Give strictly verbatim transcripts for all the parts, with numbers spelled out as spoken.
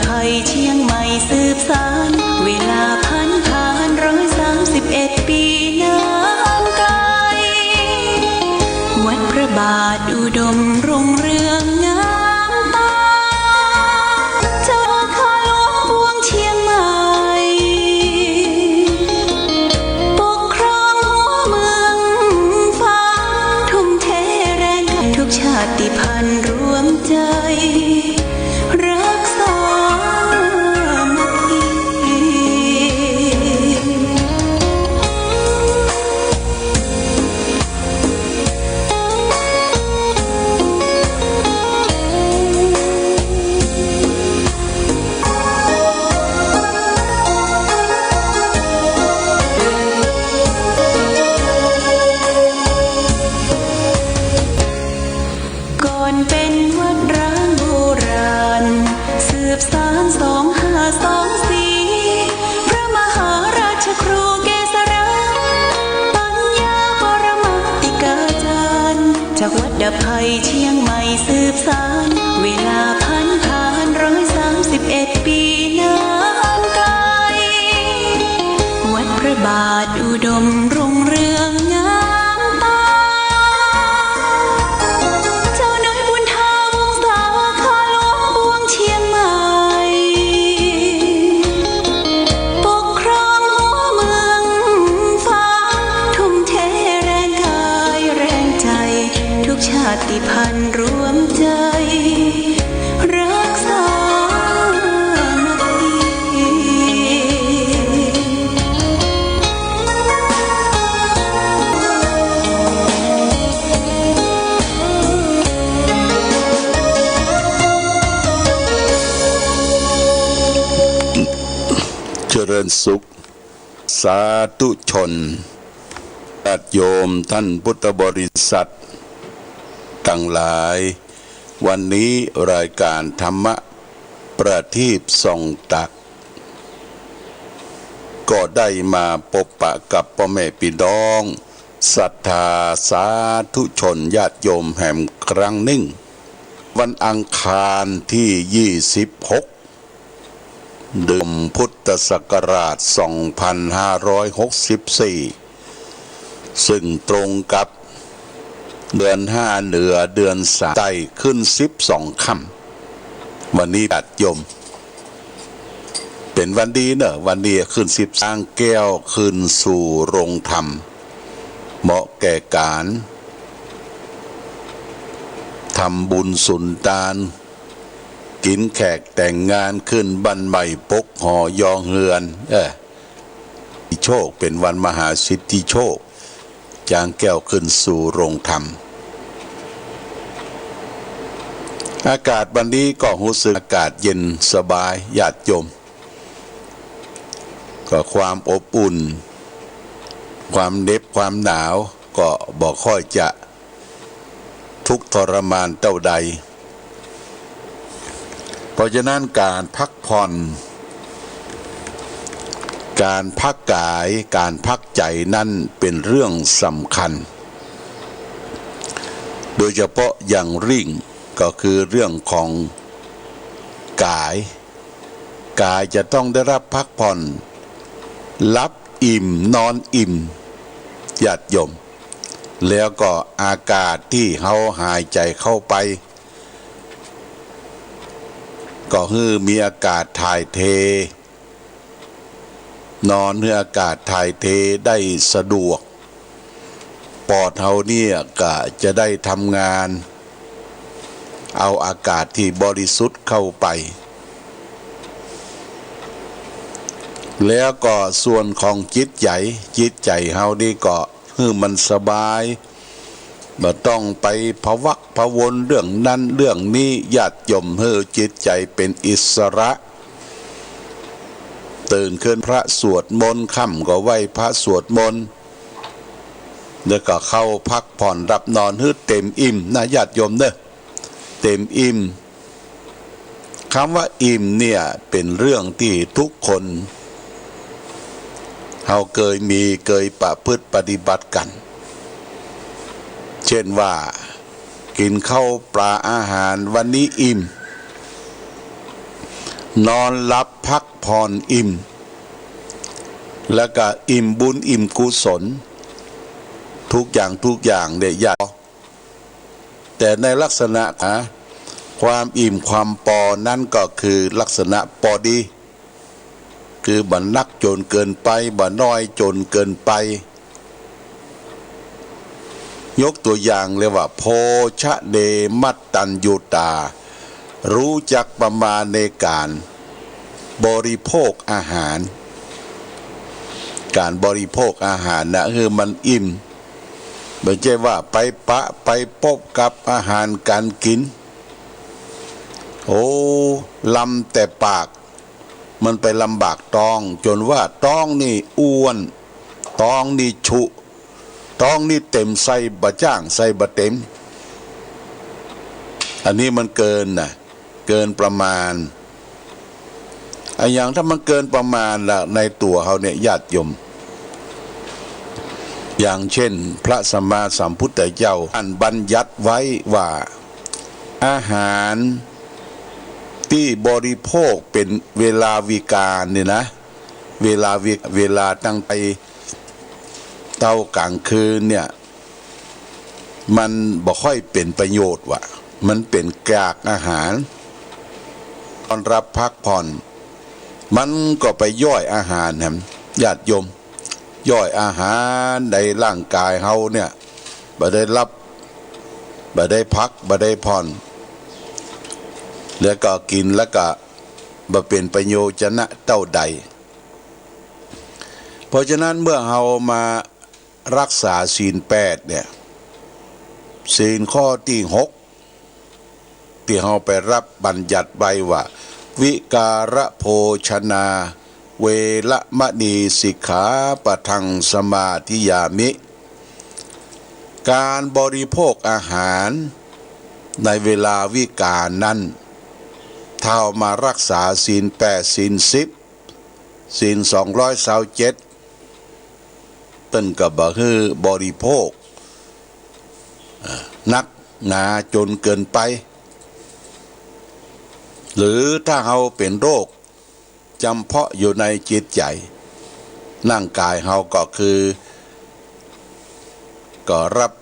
ภัยเชียงใหม่สืบสาน เวลาผ่านผ่านร้อยสามสิบเอ็ดปีนานไกล วัดพระบาทอุดมรุ่งเรืองงามตา เจ้าข้าหลวงปวงเชียงใหม่ ปกครองหัวเมืองฟ้า ทุ่มเทแรงกาย ทุกชาติพันธุ์รวมใจ รักษามัคคี ก่อนเป็นวัดร้างโบราณ สืบสานสองห้าสองสี่ พระมหาราชครูเกษรา ปัญญาปรมาติกาจารย์ จากวัดอภัยเชียงใหม่สืบสาน เวลาผ่านผ่านร้อยสามสิบเอ็ดปีนานไกล วัดพระบาทอุดมรุ่งเรืองงามตา เจ้าน้อยบุญธาวงศา ข้าหลวงปวงเชียงใหม่ ปกครองหัวเมืองฟ้า ทุ่มเทแรงกายแรงใจ ทุกชาติพันธุ์รวมใจ รักษามัคคี เจริญสุข สาธุชน ญาติโยมท่านพุทธบริษัทตังหลาย วันนี้รายก๋านธรรมะประทีปส่องตัก ก็ได้มาปะปะกับป้อแม่ปี้น้องศรัทธาสาธุชนญาติโยมแหมครั้งนึ่ง วันอังคารตี้ยี่สิบหก เดือนพุทธศักราชสองพันห้าร้อยหกสิบสี่ ซึ่งตรงกับเดือนห้าเหนือเดือนสามใต้ขึ้นสิบสองค่ำ วันนี้ญาติโยม เป๋นวันดีเน่อ วันนี้ขึ้นสิบสอง แก้วขึ้นสู่โฮงธรรม เหมาะแก่ก๋านทำบุญสุนตาน กิ๋นแขกแต่งงาน ขึ้นบ้านใหม่ ปกหอยองเฮือน เออ โชค เป๋นวันมหาสิทธิโชค จางแก้วขึ้นสู่โฮงธรรม อากาศวันนี้ก็ฮู้สึกอากาศเย็นสบาย ญาติโยม ก็ความอบอุ่น ความเหน็บ ความหนาว ก็บ่ค่อยจะ ทุกข์ทรมานเต้าใด เพราะฉะนั้นก๋านพักผ่อน ก๋านพักก๋าย ก๋านพักใจ๋นั้นเป๋นเรื่องสำคัญ โดยเฉพาะอย่างยิ่งก็คือเรื่องของก๋าย ก๋ายจะต้องได้ฮับพักผ่อน หลับอิ่ม นอนอิ่ม ญาติโยม แล้วก็อากาศตี้เฮาหายใจ๋เข้าไป ก็หื้อมีอากาศถ่ายเท นอนหื้ออากาศถ่ายเทได้สะดวก ปอดเฮาเนี่ยก็จะได้ทำงาน เอาอากาศตี้บริสุทธิ์เข้าไป แล้วก็ส่วนของจิตใจ๋ จิตใจ๋เฮานี่ก็หื้อมันสบาย บ่ต้องไปพะวักพะวนเรื่องนั้นเรื่องนี้ ญาติโยม หื้อจิตใจ๋เป๋นอิสระ ตื่นขึ้นพระสวดมนต์ ค่ำก็ไหว้พระสวดมนต์ แล้วก็เข้าพักผ่อนหลับนอนหื้อเต็มอิ่มนะ ญาติโยมเน่อ เต็มอิ่ม กำว่าอิ่มเนี่ยเป๋นเรื่องตี้ทุกคนเฮาเกยมี เกยประพฤติปฏิบัติกั๋น เช่นว่า กิ๋นข้าวป๋าอาหารวันนี้อิ่ม นอนหลับพักผ่อนอิ่ม แล้วก็อิ่มบุญอิ่มกุศล ทุกอย่างทุกอย่างเนี่ย ญาติ แต่ในลักษณะ ความอิ่มความปอนั้นก็คือลักษณะปอดี คือบ่หนักจ๋นเกินไป บ่น้อยจ๋นเกินไป ยกตัวอย่างเลยว่า โภชเน มัตตัญญูตา รู้จักประมาณในการบริโภคอาหาร การบริโภคอาหารนะ หื้อมันอิ่ม บ่ใจ้ว่าไปปะไปปบกับอาหารก๋านกิ๋น โอ้ ลำแต่ปาก มันไปลำบากต๊อง จ๋นว่าต๊องนี่อ้วน ต๊องนี่ชุ ต๊องนี่เต็ม ใส่บ่จ้าง ใส่บ่เต็ม อันนี้มันเกินนะ เกินประมาณ อะหยังถ้ามันเกินประมาณละ ในตั๋วเฮาเนี่ย ญาติโยม อย่างเช่น พระสัมมาสัมพุทธเจ้า อันบัญญัติไว้ว่า อาหารตี้บริโภคเป๋นเวลาวิกาลเนี่ยนะ เวลาวิ- เวลาตั้งแต่เต๊ากลางคืนเนี่ย มันบ่ค่อยเป๋นประโยชน์วะ มันเป๋นกากอาหาร ต้อนรับพักผ่อน มันก็ไปย่อยอาหารแหม ญาติโยม ย่อยอาหารในร่างก๋ายเฮาเนี่ย บ่ได้หลับ บ่ได้พัก บ่ได้ผ่อน แล้วก็กิ๋นแล้วก็บ่เป๋นประโยชน์จะนะเต้าใด เพราะฉะนั้นเมื่อเฮามารักษาศีลแปดเนี่ย ศีลข้อตี้หก ตี้เฮาไปรับบัญญัติไว้ว่า วิการโภชนา เวระมณี สิกขาปะทัง สมาธิยามิ การบริโภคอาหารในเวลาวิกาลนั้น ถ้าเฮามารักษาศีลแปด ศีลสิบ ศีลสองร้อยซาวเจ็ด เปิ้นก็บ่หื้อบริโภค อ่า นักหนาจ๋นเกินไป หรือถ้าเฮาเป๋นโรคจ๋ำเพาะอยู่ในจิตใจ๋ ร่างก๋ายเฮาก็คือ ก็รับ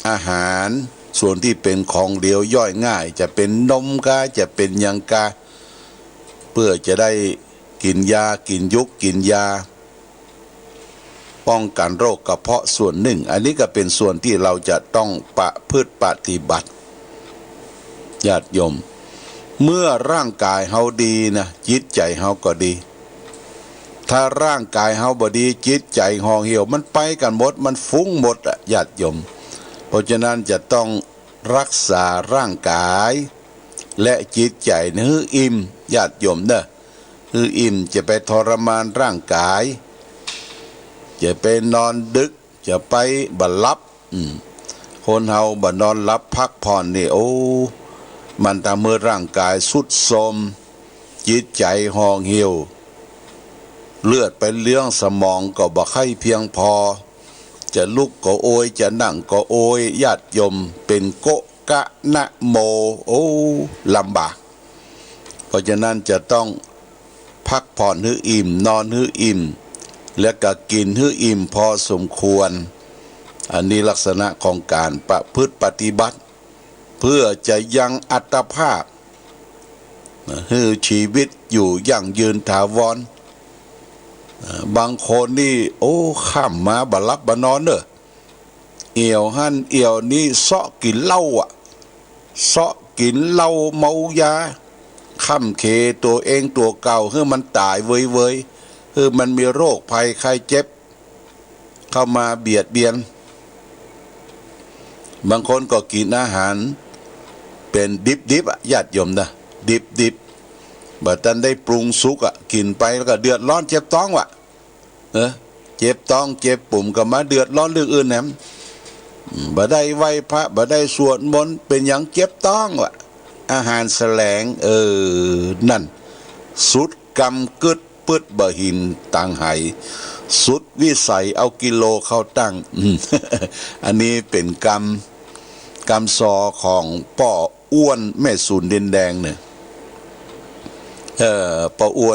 อาหารส่วนตี้เป๋นของเหลวย่อยง่าย จะเป๋นนมกา จะเป๋นหยังกา เปื้อจะได้กิ๋นยา กิ๋นยุก กิ๋นยา ป้องกั๋นโรคกระเพาะส่วนนึ่ง อันนี้ก็เป๋นส่วนตี้เฮาจะต้องประพฤติปฏิบัติ ญาติโยม เมื่อร่างก๋ายเฮาดีนะ จิตใจ๋เฮาก็ดี ถ้าร่างก๋ายเฮาบ่ดี จิตใจ๋ห่อเหี่ยว มันไปกั๋นหมด มันฟุ้งหมดอะ ญาติโยม เพราะฉะนั้นจะต้องรักษาร่างก๋าย และจิตใจ๋หื้ออิ่ม ญาติโยมเน่อ หื้ออิ่ม จะไปทรมานร่างก๋าย จะไปนอนดึก จะไปบ่หลับ อืม คนเฮาบ่นอนหลับพักผ่อนนี่ โอ้ มันทำหื้อร่างก๋ายทรุดโทรม จิตใจ๋ห่อเหี่ยว เลือดไปเลี้ยงสมองก็บ่ใค่เพียงพอ จะลุกก็โอย จะนั่งก็โอย ญาติโยม เป๋นโกะกะนะโม โอ้ ลำบาก เพราะฉะนั้นจะต้องพักผ่อนหื้ออิ่ม นอนหื้ออิ่ม และก็กิ๋นหื้ออิ่มพอสมควร อันนี้ลักษณะของก๋านประพฤติปฏิบัติ เพื่อจะยังอัตภาพ หื้อชีวิตอยู่ยั่งยืนถาวร บางคนนี่ โอ้ ค่ำมาบ่หลับบ่นอนเน่อ เอี่ยวหั้นเอี่ยวนี้ เซาะกิ๋นเหล้าอะ เซาะกิ๋นเหล้าเมายา ค่ำเขตั๋วเองตั๋วเก่า หื้อมันต๋ายเวยๆ หื้อมันมีโรคภัยไข้เจ็บ เข้ามาเบียดเบียน บางคนก็กิ๋นอาหารเป๋นดิบๆ อะ ญาติโยมเน่อ ดิบๆ บ่ตันได้ปรุงสุกอะ กิ๋นไปแล้วก็เดือดร้อนเจ็บต๊องวะ เออ เจ็บต๊องเจ็บปุ่มก็มาเดือดร้อนเรื่องอื่นแหม อืม บ่ได้ไหว้พระ บ่ได้สวดมนต์ เป๋นหยังเจ็บต๊องวะ อาหารแสลง เออ นั่น สุดกำกึ๊ด ปื๊ดบ่หินตางไห สุดวิสัยเอากิโลเข้าตั้ง อืม อันนี้เป๋นกำ กำซอของป้ออ้วนแม่สูนดินแดงเนี่ย เอ่อ ป้ออ้ว